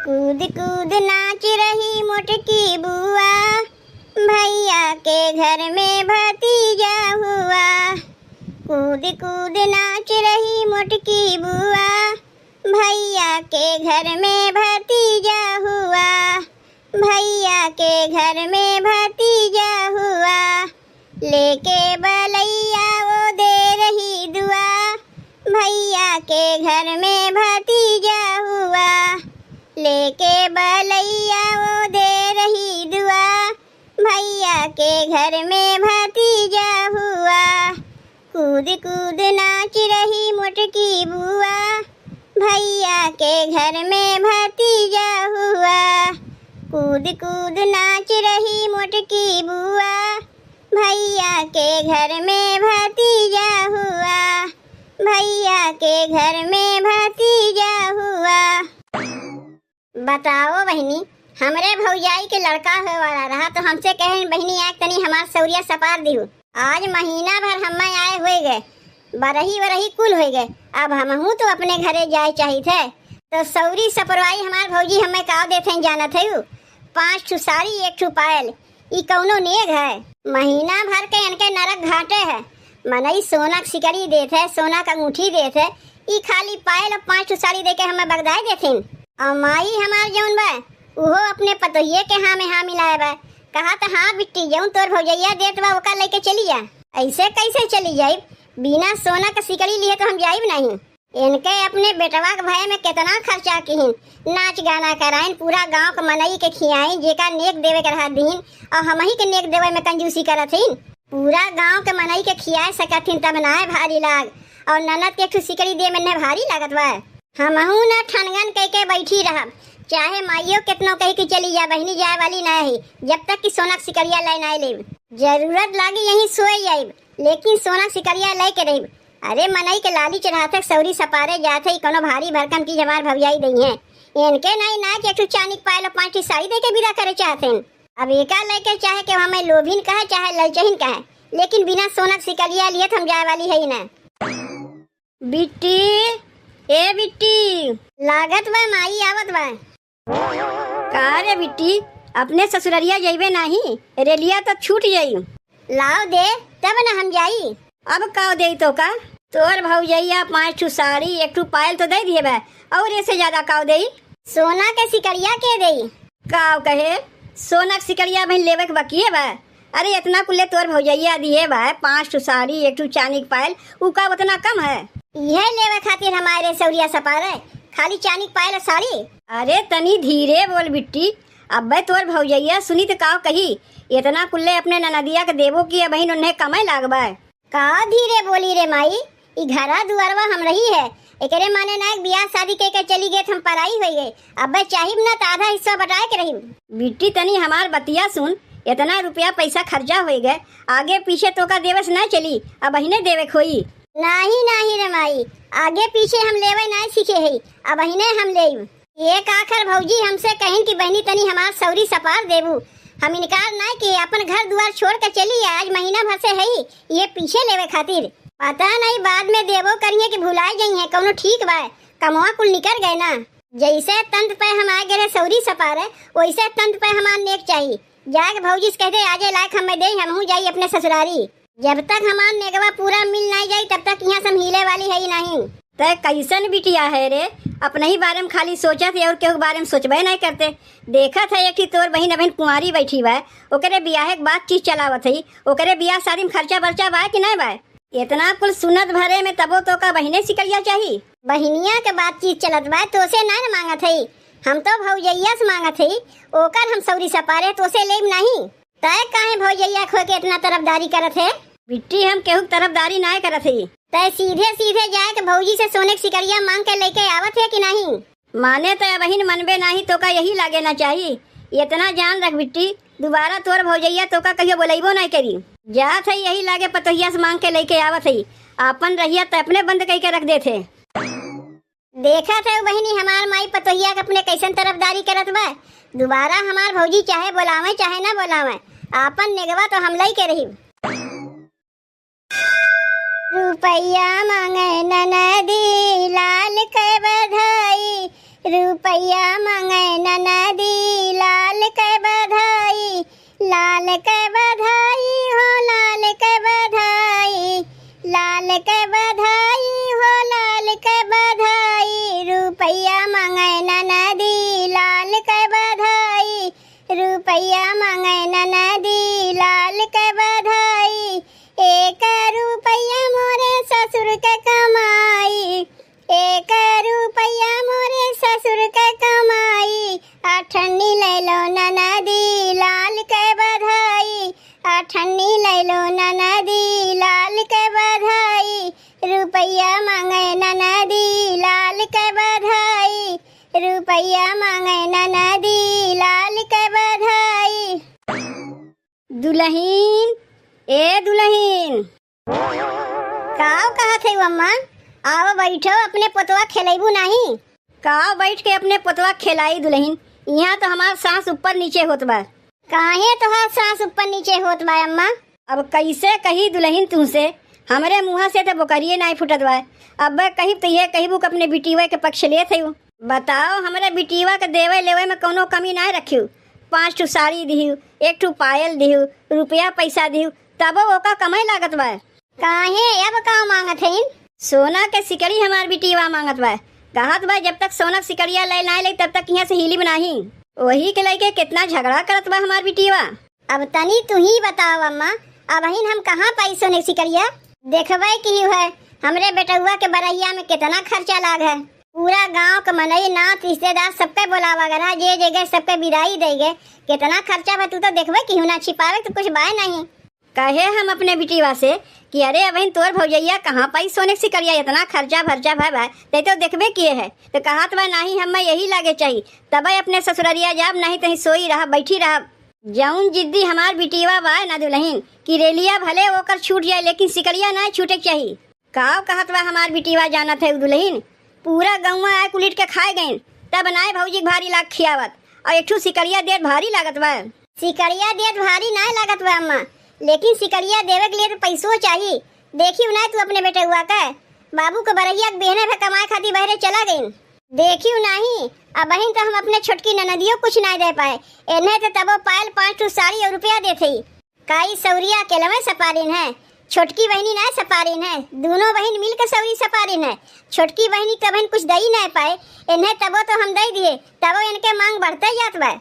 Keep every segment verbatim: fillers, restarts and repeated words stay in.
कूद कूद नाच रही मोटकी बुआ, भैया के घर में भतीजा हुआ। कूद कूद नाच रही मोटकी बुआ, भैया के घर में भतीजा हुआ। भैया के घर में भतीजा हुआ, लेके बलैया वो दे रही दुआ। भैया के घर में भतीजा हुआ, लेके बलैया वो दे रही दुआ। भैया के घर में भतीजा हुआ, कूद कूद नाच रही मोटकी बुआ। भैया के घर में भतीजा हुआ, कूद कूद नाच रही मोटकी बुआ। भैया के घर में भतीजा हुआ, भैया के घर में भतीजा हुआ। बताओ बहिनी, हमरे भौजाई के लड़का होए वाला रहा तो हमसे कहे, "बहिनी, आके तनी हमार सौरिया सपार दिहु।" आज महीना भर हम्मे आए हुए गए, बरही वरही कुल हुए गए। अब हमहू तो अपने घरे जाए चाहित है, तो सौरी सपरवाई हमार भौजी हम्मे काव देत हैं जानत है, पाँच ठू साड़ी, एक ठू पायल, ई कौनो नेग है? महीना भर के इनके नरक घाटे है। मनई सोना के सिकड़ी देत है, सोना के अंगूठी देत है, ई खाली पायल और पाँच ठो साड़ी देके हमें बगदाए देथिन। और माई हमार जौन बा, उहो अपने पतोहिए के हाँ में हाँ मिलाए बा। कहा त, "हाँ बिट्टी, जौन तोर भौजैया देत बा, ओका लेके चली जा।" ऐसे कैसे चली जाइब? बिना सोना के सिकड़ी लिए तो हम जाइब नहीं। इनके अपने बेटवा के भय में केतना खर्चा किहिन, नाच गाना कराइन, पूरा गांव के मनई के खियाइन, जेका नेक देवे के रहा दीन, और हमही के नेक देवे में कंजूसी करत हिन। पूरा गांव के मनई के खियाए सकत हिन तब नाय भारी लाग, और ननद के एक ठो सिकड़ी दे में न भारी लागत बा। हमहू न ठनगन कह के बैठी रहब, चाहे माइयो केतनो कही कि चली जा बहिनी, जाए वाली ना ही, जब तक कि सोना के सिकड़िया ले ना लेब। जरूरत लागी यहीं सोए जाइब, लेकिन सोना के सिकड़िया ले के रहिब। अरे, मनई के लाली चढ़ाथे, सौरी सपारे जाथे, ई कोनो भारी भरकम चीज हमार भौजाई दई हैं। इनके नाई ना कि एक ठो चानी के पायल और पाँच ठो साड़ी दे के विदा करे चाहथिन। अब एका लेके चाहे के हमें लोभिन कहे, चाहे ललचहिन कहे, लेकिन बिना सोना के सिकड़िया लिए तो हम जाए वाली है ही ना। बिट्टी, ए बिट्टी। लागत बा माई आवत बा। का रे बिट्टी, अपने ससुररिया जइबे नाही? रेलिया तो छूट जाई। लाव दे, तब न हम जाई। अब का देई तोका? तोर भौजैया पाँच ठू साड़ी, एक ठू पायल तो दे दिए बा, और एसे ज्यादा का देई? सोना के सिकड़िया के देई? का कहे, सोना के सिकड़िया बहिन लेवे के बाकी है बा? अरे, इतना कुल्ले तोर भौजैया दिए बा, पाँच ठू साड़ी, एक ठू चानी के पायल, उ का उतना कम है? इहे लेवे खातिर हमारे सौरिया सपारे, खाली चानी के पायल और साड़ी। अरे, तनी धीरे बोल बिट्टी, अब्बे तोर भौजैया सुनी त का कही? इतना कुल्ले अपने ननदिया के देबो कि अबहिन उन्हें कमे लागबे। का धीरे बोली रे माई, ई घरा दुआरवा हमरही है, एकरे माने ना एक बियाह शादी के, के चली गए त हम पराई होई गए। अब्बे चाहिब ना त आधा हिस्सा बटाए के रहिब। बिट्टी, तनी हमार बतिया सुन, इतना रुपया पैसा खर्चा होई गए, आगे पीछे तोका देवे से ना चली, अबहिने देवे के होई। नाही, नाही रे माई, आगे पीछे हम लेवे ना सीखे हई, अबहिने हम लेब। एक आखर भौजी हमसे कहिन कि बहिनी तनी हमार सौरी सपार देबू। हम इनकार ना किए, अपन घर दुआर छोड़ के चली आए, आज महीना भर से हई ये पीछे लेवे खातिर। पता नहीं बाद में देबो करिए कि भुलाए गई हैं, कौनो ठीक बा, कमवा कुल निकर गए ना। जैसे तंत पे हम आ गए रहे सौरी सपारे, वैसे तंत पे हमार नेक चाही। जाके भौजी से कह दे, आजे लायक हम दे, हमहू जाई अपने ससुरारी। जब तक हमार नेगवा पूरा मिल नाई जाई, तब तक यहाँ से हम हिले वाली है ही नहीं। तै कैसन बिटिया है रे, अपने ही बारे में खाली सोचत है और केहू के बारे में सोचबे नहीं करते। देखत है एक ही तोर बहिन अबहिन कुंवारी बैठी बा, ओकरे बियाहे के बातचीत चलावत है, ओकरे बियाह शादी में खर्चा बर्चा बा कि नहीं बा? इतना कुल सुनत भरे में तबो तोका बहिने सिकड़िया चाही। बहिनिया के बातचीत चलत बा, तोसे ना न मांगत है, हम तो भौजैया से मांगत है, ओकर हम सौरी सपारे, तोसे लेब नहीं। तय काहे भौजैया खो के इतना तरफदारी करत है? बिट्टी, हम केहू के तरफदारी नाय करत हई। तय सीधे सीधे जाए के भौजी से सोने के सिकड़िया मांग के लेके आवत है कि नहीं? माने तय अबहिन मनबे नाही, तोका यही लागे ना चाही। इतना जान रख बिट्टी, दोबारा तोर भौजैया तोका कहियो बोलैबो नाय करी। जात है यही लागे पतोहिया से मांग के लेके आवत है, आपन रहिया तय अपने बंद कई के रख देत है। देखत है बहिनी, हमार माई पतोहिया के अपने कैसन तरफदारी करत बा। दोबारा हमार भौजी चाहे बोलावे चाहे ना बोलावे, आपन नेगवा तो हम लई के रही। रुपया मांगे ननदी लाल के बधाई, रुपया मांगे ननदी लाल के बधाई, लाल के बधाई हो, लाल के बधाई, लाल के बधाई हो, लाल के बधाई। रुपया मांगे ननदी लाल के बधाई, रुपया मांगे ननदी लाल के बधाई। एक रुपया मोरे ससुर के कमाई, एक रुपया मोरे ससुर के कमाई, अठन्नी ले लो ननदी लाल के बधाई, अठन्नी ले लो ननदी लाल के बधाई। रुपया मांगे ननदी लाल के बधाई, रुपया मांगे ननदी लाल के बधाई। दुलहिन, ए दुलहिन। काव कहत है अम्मा? आव बैठो, अपने पोतवा खेलैबू नाही? काव बैठ के अपने पोतवा खेलाई दुलहिन? यहाँ तो हमार सांस ऊपर नीचे होत बा। काहे तोहार सांस ऊपर नीचे होत बा अम्मा? अब कैसे कही दुलहिन तुमसे, हमरे मुँह से तो बोकरिए नाई फुटत बा। अब कहिब तो ये कहिबू कि अपने बिटिया के पक्ष लेत है। बताओ, हमरे बिटिया के देवे लेवे में कौनो कमी नाई रखियो। पाँच ठू साड़ी दिहियो, एक ठू पायल दिहियो, रुपया पैसा दिहियो, तबो ओका कमे लागत बा। काहे, अब का मांगत हईन? सोना के सिकड़ी हमार बिटिया मांगत बा। कहत बा, जब तक सोना के सिकड़िया ले नाई ले, तब तक यहाँ से हिलिब नाही। वही के लेके कितना झगड़ा करत बा हमार बिटिया। अब तनी तू ही बताओ अम्मा, अबहिन हम कहाँ पाई सोने के सिकड़िया? देखबे की है, हमरे बेटउआ के बरहिया में कितना खर्चा लाग है। पूरा गांव के मनई, नात, रिश्तेदार सबके बोलावा गरा, जे जे गए सबके विदाई दे गए। कितना खर्चा बा, तू तो देखबे की ना, छिपावे तो कुछ बाय नहीं। कहे हम अपने बिटिया से कि अरे अबहिन तोर भौजैया कहाँ पाई सोने के सिकड़िया, इतना खर्चा भर्चा भय बा, ते तो देखबे किए है। तो कहत बा नाही, हमें यही लागे चाही, तबे अपने ससुररिया जाब, नाही तहीं सोई रहब, बैठी रहब। जौन जिद्दी हमार बिटिया बा ना दुलहिन, कि रेलिया भले ओकर छूट जाए, लेकिन सिकड़िया ना छूटे के चाही। काव कहत बा हमार बिटिया, जानत है उ दुलहिन, पूरा गौवा आए कुलिट के खाए गइन, तब नाय भौजी के भारी लाग खियावत, और एक ठू सिकड़िया देत भारी लागत बा। सिकड़िया देत भारी नाय लागत बा अम्मा, लेकिन सिकड़िया देवे के लिए तो पैसो चाही। देखियो ना तू अपने बेटउआ के, बाबू के बरहिया के बिहने भे कमाए खातिर बहरे चला गइन। देखियो नाही, अबहिन तो हम अपने छोटकी ननदियो कुछ नाय दे पाए, एन्हे तो तबो पायल पाँच ठू साड़ी और रुपया देत हई। काई सौरिया अकेलवे सपारिन है, छोटकी बहिनी ना सपारिन है, दूनो बहिन मिल के सौरी सपारिन है। छोटकी बहिनी तबहिन कुछ दई ना पाए, एन्हे तबो तो हम दई दिए, तबो इनके मांग बढ़ते जात बा।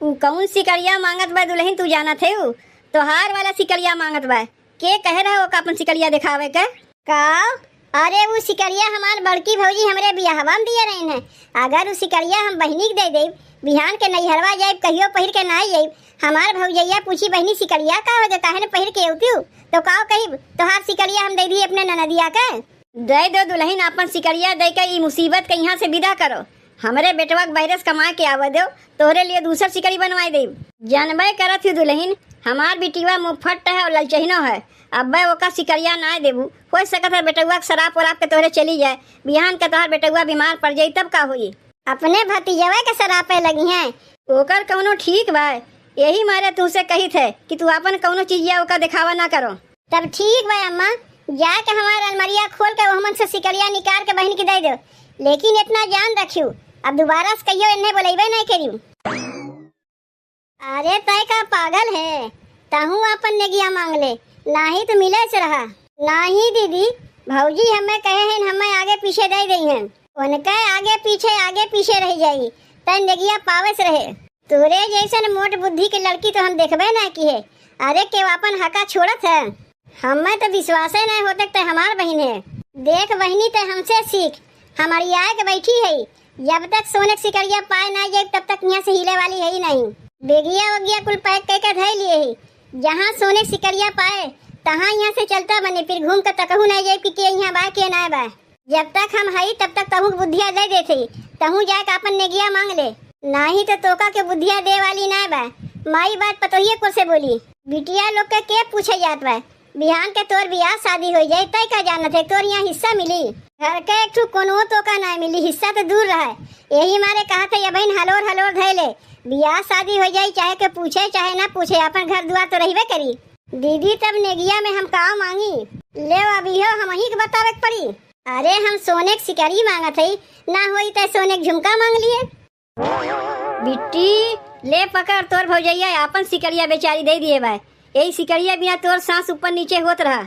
उ कौन सिकड़िया मांगत बा दुलहिन, तू जानत है? उ तोहार वाला सिकड़िया मांगत बा। के कहे रहे ओका अपन सिकड़िया देखावे के? का? अरे उ सिकड़िया हमार बड़की भौजी हमरे बियाहवा में दिए रहिन है। अगर उ सिकड़िया हम बहिनी के दे देब, बिहान के नैहरवा जाइब, कहियो पहिर के नाई जाइब, हमार भौजैया पूछी, "बहिनी सिकड़िया का हो गए, काहे न पहिर के अउतिउ?" तो का कहिब, "तोहार सिकड़िया हम दे दी अपने ननदिया के।" दे दो दुलहिन, अपन सिकड़िया दे के ई मुसीबत के यहाँ से विदा करो। हमरे बेटवा के बहरे से कमा के आवे दो, तोहरे लिए दूसर सिकड़ी बनवाए देब। जानबे करत ही दुलहिन, हमार बिटिया मुफट है और ललचहिनो है। अब्बे ओका सिकड़िया नाय देबू, हो सकत है बेटउआ के शराब वराब के तोहरे चली जाए, बिहान के तोहार बेटउआ बीमार पड़ जाई, तब का होई? अपने भतीजवे के शराबे लगी हैं। ओकर कौनो ठीक बा, यही मारे तुमसे कहित है कि तू अपन कौनो चीजिया ओका देखावा ना करो। तब ठीक बा अम्मा, जाके हमार अलमरिया खोल के ओहमन से सिकड़िया निकाल के बहिन के दे दो, लेकिन इतना जान रखियो, अब दोबारा से कहियो इन्हें बोलेबे नहीं करियो। अरे तय का पागल है, तहू आपन नेगिया मांग ले, नाही तो मिले से रहा। नाही दीदी, भौजी हमें कहे हैं, हमें आगे पीछे दे दे हैं, उनके आगे पीछे, आगे पीछे रह जाई, तय नेगिया पावे से रहे। तोरे जैसन मोट बुद्धि के लड़की तो हम देखबे ना की है। अरे केव आपन हका छोड़त है? हमें तो विश्वासे नहीं होते कि तय हमार बहिन है। देख बहिनी, तय हमसे सीख, हमारी आए के बैठी है, जब तक सोने के सिकड़िया पाए ना जाए, तब तक यहाँ से हिले वाली है ही नहीं। बेगिया वगिया कुल पैक करके धै लिए ही। जहाँ सोने के सिकड़िया पाए, तहाँ यहाँ से चलता बने, फिर घूम के तकहू नहीं जाए कि के यहाँ बा, के ना बा। जब तक हम हई, तब तक तहूँ के बुद्धिया दे देते, तहूँ जाके अपन नेगिया मांग ले। नाही तो तोका के बुद्धिया दे वाली ना बा। माई बात पतोहिए कुल से बोली। बिटिया लोग के, के पूछे जात बा? बिहान के तोर बियाह शादी हो जाए, तय का जानत है, तोर यहाँ हिस्सा मिली? घर के एक ठू कोनो तोका ना मिली, हिस्सा तो दूर रहे। यही मारे कहत है, अबहिन हलोर हलोर धै ले, बियाह शादी हो जाए, चाहे के पूछे, चाहे ना पूछे, अपन घर दुआर तो रहबे करी। दीदी, तब नेगिया में हम का मांगी? ले, अब इहो हम ही के बतावे के पड़ी। अरे, हम सोने के सिकड़ी मांगत हई, ना होई त सोने के झुमका मांग लिए। बिट्टी, ले पकड़, तोर भौजैया आपन सिकड़िया बेचारी दे दिए बा। यही सिकड़िया बिना तोर सांस ऊपर नीचे होत रहा।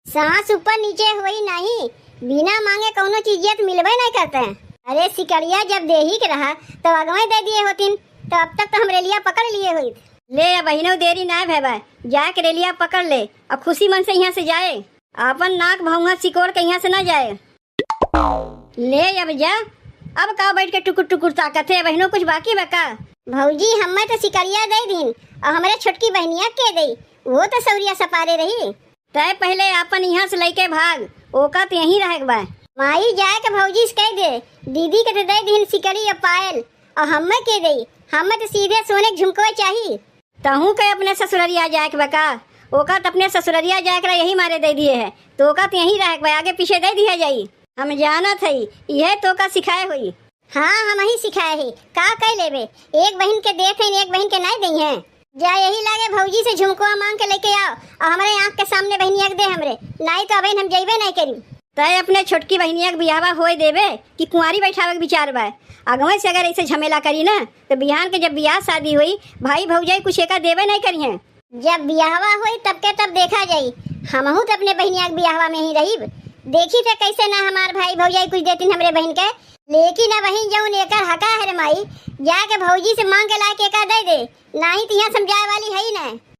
सांस ऊपर नीचे होई नहीं, बिना मांगे कौनो चीजिया त मिलबे नहीं करते। अरे, सिकड़िया जब देही के रहा, तो अगवे दे दिए होतिन, तो अब तक तो हम रेलिया पकड़ लिए होइत। ले, अब अहिनो देरी ना भय बा, जाके रेलिया पकड़ ले, अब खुशी मन से यहाँ से जाए, आपन नाक भौंगा सिकोड़ के यहाँ से ना जाए। ले अब जा, अब का बैठ के टुकुर टुकुर ताकत है, बहिनो कुछ बाकी बा का? भौजी, हम्मे तो सिकड़िया दे दीन, और हमरे छोटकी बहनिया के दे, वो तो सौरिया सपारे रही। तय पहले आपन यहाँ से लेके भाग, ओका तो यहीं रहे के बा। माई जाए के भौजी से कह दे, दीदी के तो दे दीन सिकड़ी और पायल, और हम्मे के दे, हम्मे तो सीधे सोने के झुमकवे चाही। तहूँ के अपने ससुररिया जाए के बा का? ओका त अपने ससुररिया जाए के रहा, यही मारे दे दिए है, तो ओका त यहीं रहे के बा, आगे पीछे दे दिया जाई। हम जानत हई, इहे तो का सिखाए होई। हाँ, हम ही सिखाए ही, का कह लेबे? एक बहिन के देत हईन, एक बहिन के नाई दई हैं। जा यही लागे भौजी से झुमकुआ मांग के लेके आओ, और हमरे आँख के सामने बहिनिया के दे हमरे, नाई तो अबहिन हम जइबे नाई करी। तय अपने छोटकी बहिनिया के बियाहवा होए देबे कि कुंवारी बैठावे के विचार बा? अगवे से अगर ऐसे झमेला करी ना, तो बिहान के जब बियाह शादी होई, भाई भौजाई कुछ एका देबे नहीं करिहें। जब बियाहवा होई, तब के तब देखा जाई। हमहू तो अपने बहिनिया के बियाहवा में ही रहीब। देखी थे कैसे ना हमार भाई भौजाई कुछ देतिन हमरे बहिन के। लेकिन अब वहीं जौन एकर हका है रे माई, जाके भौजी से मांग के लाके एका दे दे, नाही तो यहाँ समझाए वाली है ही ना।